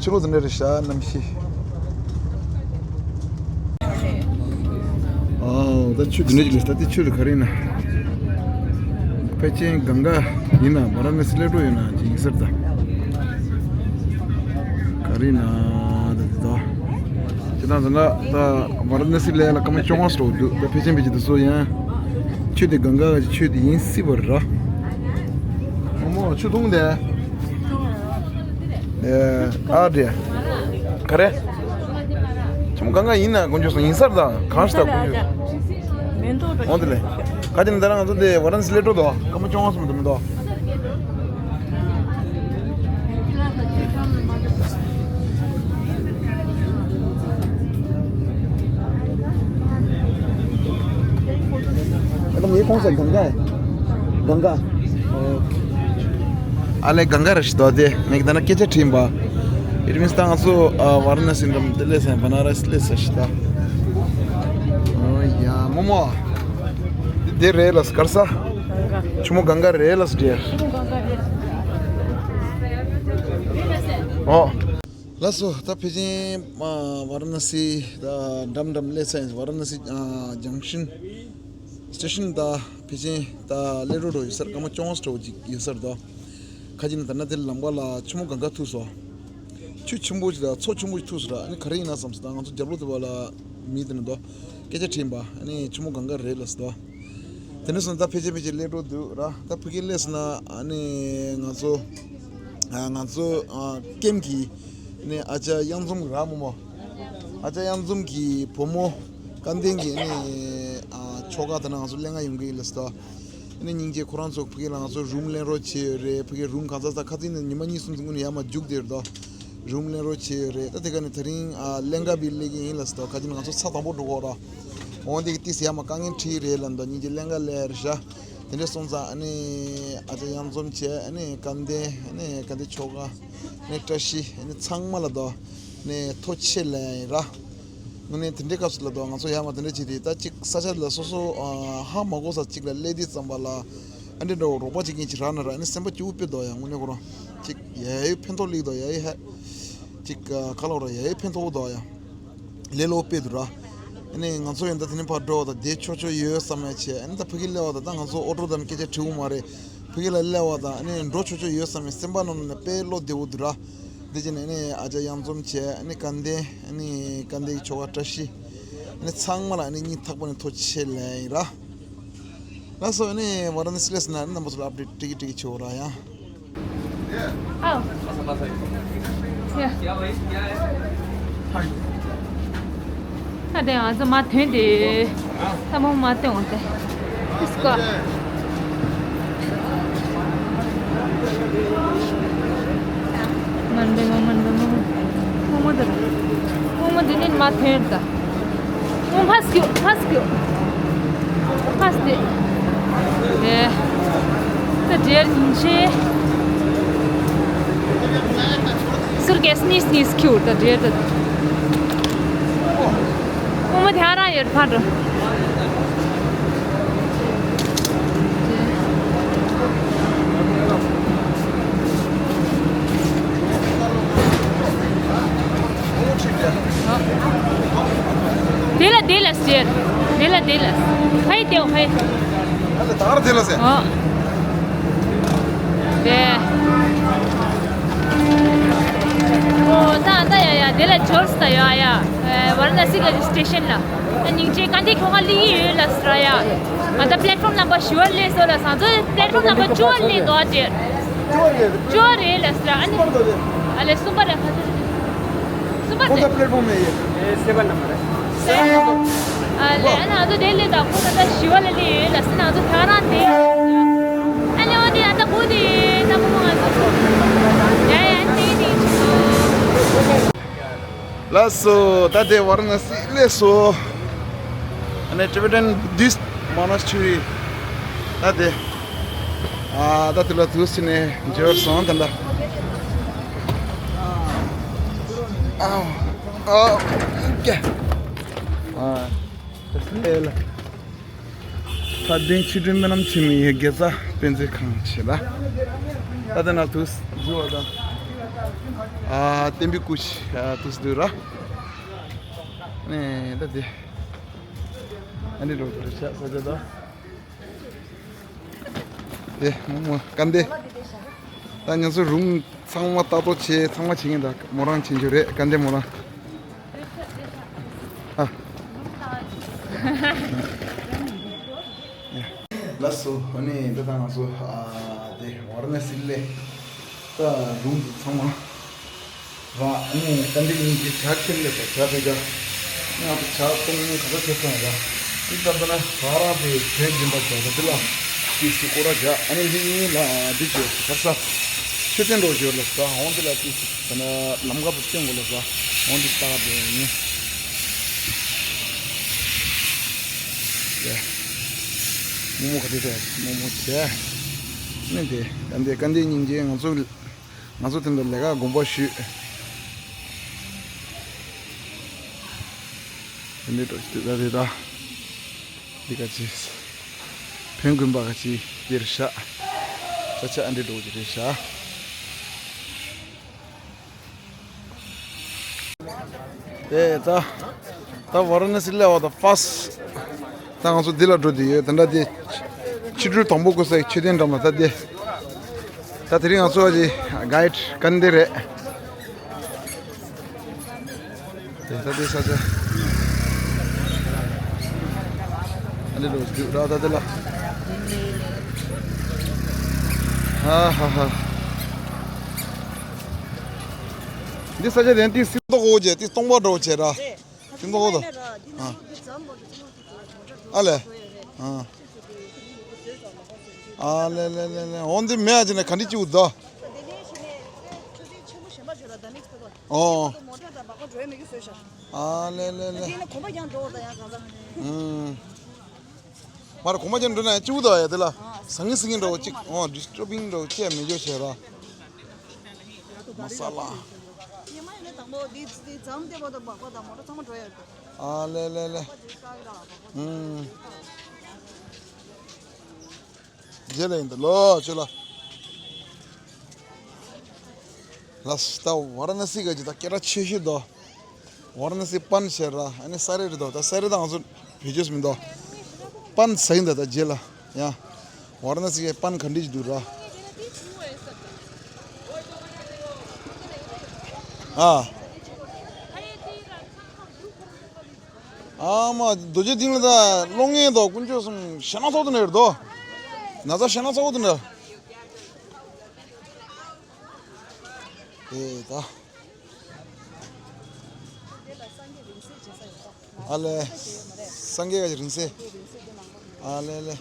ཕྱི་ལོགས་དེ་འདྲ་རེད་ཤག་གནམ་གཤིས། ཨའོ་ད་ཆུ་དེ་འདྲ་ཅིག་ལ་ད་དེ་ཆུ་རེད་ག་རེ་ཡིན་ན། ཕལ་ཆེར་གངྒཱ་ཡིན་ན་ཝ་ར་ཎ་སི་སླེབས་འགྲོ་ཡོད་ན་ཅིག་ཡིན་ས་རེད་ད། ག་རེ་ཡིན་ན་ད་དེ་ད། ཁྱེད་རང་ཚོ་ན་ད་ཝ་ར་ཎ་སི་སླེབས་ལ་སྐར་མ་བཅོ་ལྔ་ཙམ་འགྲོ་འདུག་ད་ཕལ་ཆེར་ཕལ་ཆེར་དེ་ཚོ་ཡང་ཆུ་དེ་གངྒཱ་གི་ཆུ་དེ་ཡིན་སྲིད་པ་རེད་ར། རྨོ་མོ་ཆུ་འཐུང་དེ། ཨ་དེ། ག་རེ། ཆུ་མོ་གང་ག་ཡིན་ན་དཀོན་མཆོག་གསུམ་ཡིན་ས་རེད་ད། གང་ཞིག་ད་དཀོན་མཆོག་འོང་དེ་ལས། ག་དེ་ནི་ད་རང་ང་ཚོ་དེ་ཝ་ར་ཎ་སི་སླེབས་འགྲོ་དོ། སྐར་མ་བཅོ་ལྔ་ཙམ་འདུག་མི་འདུག་ཨ་ད་ངའི་ཁོང་ས་གང་ག་གང་ག་ཨ་ལས་གང་ག་ར་ཤི་དོ་དེ་ངས་ད་ན་སྐད་ཆ་དྲིས་པ། It means ད་ང་ཚོ་ཨ་ཝ་ར་ཎ་སི་འགྲམ་དེ་ལས་སེ་བ་ན་ར་སི་ལས་སེ་ཤི་ད། ཨོ་ཡ་རྨོ་མོ། དེ་རེད་ལ་སྐར་ས། ཆུ་མོ་གང་ག་རེད་ལ་སི་ཌི་ཡར། ཨོ། ལགས་སོ། ད་ཕལ་ཆེར་ཨ་ཝ་ར་ཎ་སི་ད་འགྲམ་འགྲམ་སླེབས་ཚར་ཡིན། ཝ་ར་ཎ་སི་ཨ་ཇང་ཤིན། སི་ཊེ་ཤན་ད་ཕལ་ཆེར་ད་སླེབས་འགྲོ་འགྲོ་ཡོད་ས་རེད། སྐར་མ་བཅོ་ལྔ་འདྲ་བོ་ཅིག་ཡོད་ས་རེད་དོ། ཁ་ཅིག་ནི་ད་ནང་དེར་ལམ་ཁ་ལ་ཆུ་མོ་གང་ག་ཐུག་སོང་། ཆུ་ཆེན་པོ་ཅིག་དང་མཚོ་ཆེན་པོ་ཅིག་ཐུག་སོང་ར། ཨ་ནི་ག་རེ་ཡིན་ན་བསམ་སོང་། ད་ང་ཚོ་རྒྱབ་ལོགས་དེ་བ་ལ་མི་དེ་ནི་དོ་སྐད་ཆ་དྲིས་པ། ཨ་ནི་ཆུ་མོ་གང་ག་རེད་ལབ་སོང་དོ། དེ་ནས་བཟུང་ད་ཕལ་ཆེར་ཕལ་ཆེར་སླེབས་འགྲོ་འདུག་ར། ད་ཕ་གིར་སླེབས་སོང་ན་ཨ་ནི་ང་ཚོ་ཨ་ང་ཚོ་ཨ་ཀེམ་གྱི་ནས་ཨ་ཅག་གཡང་འཛོམས་ར་རྨོ་མོ། ཨ་ཅག་གཡང་འཛོམས་ཀྱི་བུ་མོ་སྐལ་ལྡན་གྱི་ནས་ཨ་ཁྱོ་ག་དེ་ན་ང་ཚོ་ལེན་ག་ཡོང་གི་ཡིན་ལབ་སོང་། ཨ་ནི་སྙིང་རྗེ། ཁོ་རང་ཚོ་ཕ་གི་ལ་ང་ཚོ་རུམ་ལེན་རོགས་བྱས་ཡོད་རེད། ཕ་གི་རུམ་གང་ཚ་ཚ་ཁ་ཚིག་ནས་ཉི་མ་གཉིས་གསུམ་ཙམ་སྔོན་ནས་ཡར་མར་རྒྱུགས་བསྡད་ཡོད་རེད་དོ། རུམ་ལེན་རོགས་བྱས་ཡོད་རེད། ད་དེ་ག་ནས་དེ་རིང་ཨ་ལེན་ག་བི་སླེབས་ཀྱི་ཡིན་ལབ་སོང་དོ། ཁ་ཅིག་ནས་ང་ཚོ་ཚ་དང་པོ་འགྲོ་གོ་ར། འོང་དེ་གི་ཏིས་ཡར་མར་དཀའ་ངལ་འཕྲད་ཀྱི་རེད་ལབ་འདུག་སྙིང་རྗེ། ལེན་ག་སླེབས་རེད་ཤག་དེ་འདྲ་སོང་ཙང་ཨ་ནི་ཨ་ཅག་གཡང་འཛོམས་བྱས། ཨ་ནི་སྐལ་ལྡན། ཨ་ནི་སྐལ་ལྡན་ཁྱོ་ག་ཨ་ནི་བཀྲ་ཤིས། ཨ་ནི་ཚང་མ་ལ་དོ་ནས་ཐུགས་རྗེ་ཆེ་ལབ་ཡིན་ར། དངོས་གནས་དེ་འདྲའི་སྐབས་སུ་ལ་དོ་ང་ཚོ་ཡར་མར་དེ་འདྲ་བྱས་ཏེ་ད་ཅིག་ས་ཆ་ལ་སོ་སོ་ཨ་ཧ་མ་གོ་ས་ཅིག་ལ་སླེབས་དུས་ཙམ་པ་ལ་ཨ་འདྲ་འདྲ་བོ་རོགས་པ་བྱེད་མཁན་ཅིག་རག་ན་ར། ཨ་ནི་སེམས་པ་སྐྱིད་པོ་དཔེ་འདུག་ཡ། དངོས་གནས་ཁོ་རང་ཅིག་ཡ་ཡི་ཕན་ཐོགས་སླེབས་འདུག་ཡ་ཡི་ཧ། ཅིག་ཨ་ག་ལབ་ར། ཡ་ཡི་ཕན་ཐོགས་འདུག་ཡ། ལས་སླ་པོ་དཔེ་འདུག་ར། ཨ་ནི་ང་ཚོ་ཡང་ད་དེ་ནས་ཕར་འགྲོ་བ་དང་བསྡད་ཆོག་ཆོག་ཡོད་བསམ་ཡ་བྱས། ཨ་ནི་ད་ཕ་གིར་སླེབས་པ་དང་ད་ང་ཚོ་ཨོ་ཊོ་དང་སྐད་ཆ་དྲི་འོང་མ་རེད། ཕ་གི་ལ་སླེབས་པ་དང་ཨ་ནི་འགྲོ་ཆོག་ཆོག་ཡོད་བསམ་ཡ་སེམས་པ་ནང་ནས་དཔེ་བློ་བདེ་བོ་འདུག་ར། འདི་བྱས་ནས་ཨ་ནི་ཨ་ཅག་གཡང་འཛོམས་བྱས། ཨ་ནི་སྐལ་ལྡན། ཨ་ནི་སྐལ་ལྡན་གྱི་ཁྱོ་ག་བཀྲ་ཤིས། ཨ་ནི་ཚང་མ་ལ་ཨ་ནི་སྙིང་ཐག་པ་ནས་ཐུགས་རྗེ་ཆེ་ལབ་ཡིན་ར། ལགས་སོ། ཨ་ནི་ཝ་ར་ཎ་སི་སླེབས་ཟིན་ན་ཨ་ནི་རྣམ་པ་ཚོ་ལ་ཨབ་ཌེཊ་ཏིག་ཏིག་བྱེད་འོ་ར་ཡ། Oh. Yeah. ད་དེ་ང་ཚོ་མ་ཐོན་ཏེ། ད་མོ་མ་ཐོན་འོང་སྟེ། Let's go. མན་པེ་མོ། མན་པེ་མོ། མོ་མོ་དེ། མོ་མོ་དེ་ནི་མ་ཐོན་ད། མོ་ཕ་སྐྱོ། ཕ་སྐྱོ། ཕ་སྟེ། དེ། ད་དེར་ཉིན་ཤས། ཟུར་གས་སྣིས་སྣིས་ཁྱུར་ད་དེར་ད། མོ་མོ་དེ་ཨ་རང་ཡོད་ཕ་འགྲོ། དེ་ལ་དེ་ལ་ཟེར། དེ་ལ་དེ་ལ། ཧའི་དེའོ་ཧའི། ཨ་ལ་ད་ག་ར་དེ་ལ་ཟེར། ཨོ། དེ། ཨོ་ད་ད་ཡ་ཡ་དེ་ལ་འབྱོར་སི་ད་ཡ་ཡ། ཝ་ར་ཎ་སི་གི་སི་ཊེ་ཤན་ལ། ཨ་སྙིང་རྗེ། སྐལ་ལྡན་ཁྱོ་ག་སླེབས་ཀྱི་ཡོད་ལབ་སི་ར་ཡ། ང་ད་པི་ལེཊ་ཕོམ་ནམ་བར་བཞི་བར་སླེབས་སོང་ལབ་སོང་། ང་ཚོ་པི་ལེཊ་ཕོམ་ནམ་བར་བཅུ་བར་སླེབས་འདུག་ཨ་དེ། བཅུ་བར་རེད་ལབ་སི་ར། ཨ་ནི། ཨ་ལེ་གསུམ་པ་རེད། གསུམ་པ་རེད། ཁོང་ཚོ་པི་ལེཊ་ཕོམ་ནས་ཡོད། ཨ་ལེ་ཨ་ནི་ང་ཚོ་དེ་སླེབས་དང་ཁོང་ཚོ་ད་བཞི་བ་ལ་སླེབས་ཡོད་ལབ་སི་ན། ང་ཚོ་ད་རང་དེ། ཨ་ལེ་འོ་དེ་ཨ་ད་གོ་དེ་ད་གོ་མ་ང་ཚོ། ཡ་ཡ་ཨ་ནི་དེ་དེ། ལགས་སོ། ད་དེ་ཝ་ར་ཎ་སི་སླེབས་སོང་། ཨ་ནི་Tibetan Buddhist Monastery། ད་དེ། ཨ་ད་དེ་ལ་དུས་སུ་ནས་འབྱོར་སོང་ད་ལ། ཨ་ཨ་ཀྱ། ཨ་ད་སེ་ལ། ད་དེ་ཕྱི་དྲོ་སྨོན་ལམ་ཆེན་མོ་ཡི་དགེ་རྩ་དཔེ་མཛོད་ཁང་ཆེ་ལ། ད་དེ་ན་དུས་འཛུལ་བ་དང་། ཨ་བསྟན་པའི་སྐུ་ཞིག་ཨ་དུས་འདུག་ར། ནས་ད་དེ། ཨ་ནི་རོགས་རེ་ཆགས་ས་དེ་ད། དེ་མོ་མོ་སྐལ་ལྡན། ད་ང་ཚོ་རུམ་ཚང་མ་ལྟ་རྟོག་བྱེད། ཚང་མ་བྱེད་མཁན་ད་མོ་རང་བྱེད་རྒྱུ་རེད། སྐལ་ལྡན་མོ་རང་། ཨ། ལགས་སོ། ཨ་ནི་འདི་དང་ང་ཚོ་ཨ་དེ་ཝ་ར་ཎ་སི་སླེབས། ད་རུམ་ཚང་མ་ར། ཨ་ནི་སྐལ་ལྡན་སྙིང་རྗེ་ཇ་ཁྱེར་སླེབས་པ། ཇ་དེ་ཇ། ཨ་ནི་ང་ཚོ་ཇ་བཏུང་ག་ཚོད་ཐེབས་སོང་ཡ། འདི་ལྟར་ན་ད་རང་དེ་དོན་སྦྱིན་པ་ཇ་ད་འདི་ལ་ཏིས་ཀྱི་སྐོར་ར་ཇ། ཨ་ནི་ལྷིང་ལ་འདི་ཇ་ག་ས་མཆོད་རྟེན་འགྲོ་ཞོར་ལ་ས་འོང་འདི་ལ་ཏིས། ད་ནི་ལམ་ཁ་དུ་བསྟན་དགོས་ལ་ས་འོང་འདི་ལྟ་བ་དེ་ཡིན། མོ་མོ་ག་དེ་ད་མོ་མོ་བྱས། ནི་དེ་ད་འདི་སྐལ་ལྡན་སྙིང་རྗེ་ང་ཚོ་ང་ཚོ་དེ་འདྲ་ལས་ཀ་དགོངས་པ་ཞུས། དེ་འདྲའི་འགྲོ་ཞིག་དེ་ད་དེ་ད་འདི་ག་ཅི་བོན་དགོན་པ་ག་ཅི་དེར་ཤག་ཆ་ཆ་ཨ་འདྲའི་འགྲོ་གི་རེད་ཤག་དེ་ད་ད་ཝ་ར་ཎ་སི་སླེབས་པ་ད་ཕར་སི་ ད་ང་ཚོ་འདི་ལ་འགྲོ་དུས་ཡོད། དེ་འདྲ་དེ་ཕྱི་དྲོའི་དང་པོ་སྐུ་སའི་མཆོད་རྟེན་འགྲམ་ལ་ད་དེ། ད་དེ་རིང་ང་ཚོ་གི་གྷའིཌ་ཀན་དེ་རེད། དེ་ད་དེ་ས་ཆ། ཨ་ནི་ལོ་རྒྱུ་ར་ད་དེ་ལ། ཧ་ཧ་ཧ། འདི་ས་ཆ་དེ་ཏི་སིམ་ཏོག་འོ་ཇེ་ཏི་སྟོང་པ་འགྲོ་བྱེད་ར། ཁྱིམ་ཚང་ཁོ་ཐག། ཨ་ལེ། ཨ་ལེ་ལེ་ལེ་ལེ། འོ་འདི་མེད་ཨ་ཅེ་ན་ག་འདྲི་ཅིག་འདུག། ཨོ། ཨ་ལེ་ལེ་ལེ། ཨུམ། མར་གོང་མ་ཅན་འགྲོ་ན་ཡང་གཅིག་པུ་དང་ཡ་དེ་ལ། སང་ཉིན་སང་ཉིན་འགྲོ་གཅིག་ཨོ་ཌིས་ཊར་བིང་འགྲོ་ཅེས་མི་འཇོ་བྱེད་ར། མ་ས་ལ། ཨ་ལེ་ལེ་ལེ། ཨུམ། རྗེས་ལ་ཡིན་འདུག་ལོ་ཆོས་ལ། ལགས་ད་ཝཱ་ར་ཎ་སི་ག་ཅི་ད་སྐད་གྲགས་ཆེ་ཤོས་དོ། ཝཱ་ར་ཎ་སི་པན་བྱས་ར་ཨ་ནི་ས་རེད་རེད་དོ། ད་ས་རེད་ད་ང་ཚོ་བེད་སྤྱོད་མི་འདུག། པན་ཟ་ཡིན་ད་ད་རྗེས་ལ་ཡང་། ཝཱ་ར་ཎ་སི་གི་པན་ག་འདྲི་ཅིག་འདུག་ར། ཨ། ཨ་མ་རྡོ་རྗེ་གདན་ལ་ད་སློང་ངེས་དོ་དཀོན་མཆོག་གསུམ་ཞེ་ན་ཚོགས་དུ་ནས་རེད་དོ། ན་ཚ་ཞེ་ན་ཚོགས་དུ་ནས། ཨེ་ད། ཨ་ལེ། སངས་རྒྱས་ཀྱི་རིང་བསྲེལ། ཨ་ལེ་ལེ།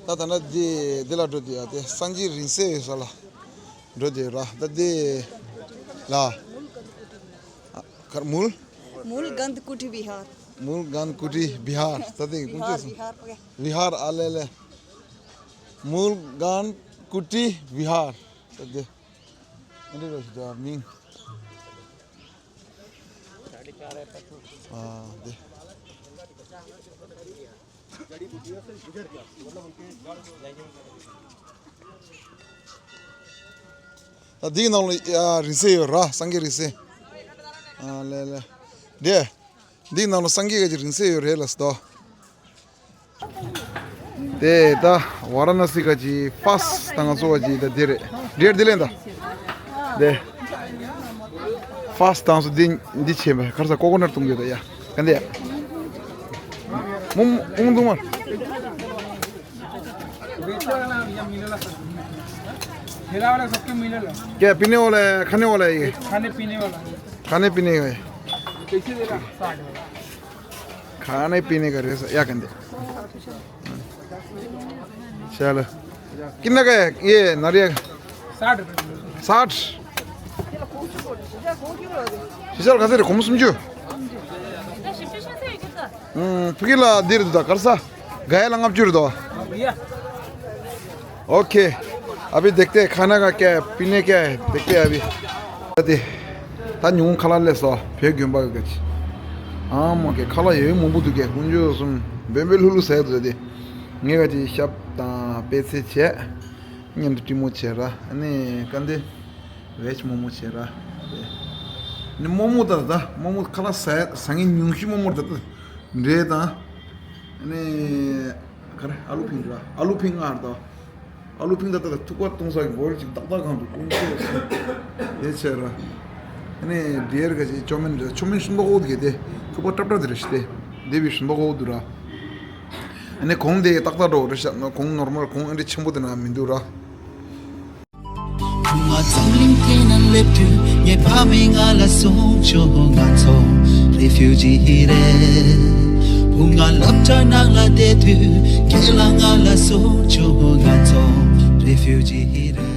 ད་ད་ན་འདི་འདི་ལ་འགྲོ་དུས་ཡ་དེ་སངས་རྒྱས་རིང་བསྲེལ་ཡོད་ས་ལ་འགྲོ་དུས་ར་ད་འདི་ལ། ཨ་གར་མུལ། मूल गंध कुटी विहार। मूल गंध कुटी विहार ད་དེ་ཀུན་སྤྱོད་विहार སོང་། विहार ओके। विहार ཨ་ལེ་ལེ། मूल गंध कुटी विहार ད་དེ། ཨ་འདི་ར་ཞིག་ད་མིང་། ཨ་དེ། ད་འདིའི་ནང་ལ་ཡ་རིང་བསྲེལ་ཡོད་ར་སངས་རྒྱས་རིང་བསྲེལ། ཨ་ལེ་ལེ། དེ། འདིའི་ནང་ལ་སངས་རྒྱས་ཀྱི་རིང་བསྲེལ་ཡོད་རེད་ལ་སྟོ། དེ་ད་ཝཱ་ར་ཎ་སི་ག་ཅི་ཕཱསི་ད་ང་ཚོ་བ་ཅི་ད་འདི་རེད། འདིར་འདི་ལེན་ད། དེ། ཕཱསི་ད་ང་ཚོ་འདི་འདི་བྱས་པ་གར་ས་ཀོ་ཀོ་ནཊ་བཏུང་རྒྱུ་ད་ཡ། ག་འདི་ཡ། མོ་མོ་ཨུང་བཏུང་མ། ठेला वाला सबके मिलेगा। क्या पीने वाला है, खाने वाला है ये? खाने पीने वाला। खाने पीने का है। कैसे दे रहा? साठ वाला। खाने पीने का रेट या कंदे। चलो। कितना का है ये नारियल? साठ रुपये किलो। साठ। शीशा का से कम समझो। ཕ་གི་ལ་འདིར་འདུག་ད་གར་ས། ག་ཡ་ལ་ལྔ་བཅུ་རེད་དོ། ཨོ་ཁེ། ཨ་བི་དེག་ཏེ་ཁ་ན་ག་ཀེ་པི་ནེ་ཀེ་དེག་ཏེ་ཨ་བི། ད་དེ། ད་ཉུང་ཁ་ལག་སླེབས་སོ་བོད་དགོན་པ་གི་ག་ཅི། ཨ་མ་ཀེ་ཁ་ལག་ཡོད་མང་པོ་འདུག་ཀེ་དཀོན་མཆོག་གསུམ་བེམ་བེ་ལྷུ་ལྷུ་ཟས་འདུག་དེ། ངས་ག་ཅི་ཤབ་དང་པད་ཚལ་བྱས། མཉམ་དུ་ཀྲི་མོ་བྱས་ར་ཨ་ནི་ཀ་འདི་ཝེཇ་མོ་མོ་བྱས་ར། ནི་མོ་མོ་ད་ད་མོ་མོ་ཁ་ལག་ཟ་ཟ་ངེ་ཉུང་ཤི་མོ་མོ་ད་ད་འདྲེ་དང་ཨ་ནི་ག་རེ་ཨ་ལུ་ཕིང་ར་ཨ་ལུ་ཕིང་ཨར་ད་ཨ་ལུ་ཕིང་ད་ད་ཐུག་པ་གཏོང་ས་གི་བོལ་ཅིག་ཏག་ཏག་གང་དུ་ཀུན་ཆེ་ཡེ་བྱས་ར། ཨ་ནི་འདྲེར་ག་ཅི་ཅོ་མིན་ར་ཅོ་མིན་ཤིན་ཏོ་ཧོ་དུ་གེ་དེ་ཐུག་པ་ཏྲབ་ཏྲ་དེ་ར་ཤི་དེ་དེ་བི་ཤིན་ཏོ་ཧོ་དུ་ར། ཨ་ནི་གོང་དེ་ཏག་ཏག་འགྲོ་རེད་ཤག་ན་གོང་ནོར་མལ་གོང་ཨ་འདྲ་ཆེན་པོ་དེ་ན་མི་འདུག་ར། བུ་ང་འཛམ་གླིང་སྟེང་ན་སླེབས་དུས་ངའི་ཕ་མས་ང་ལ་གསུངས་བྱུང་ང་ཚོ་རེ་ཕིའུ་ཇི་རེད། བུ་ང་སློབ་གྲྭ་ནང་ལ་བསྡད་དུས་ཁྱེད་ལ་ང་ལ་གསུངས་བྱུང་ང་ཚོ་རེ་ཕིའུ་ཇི་རེད།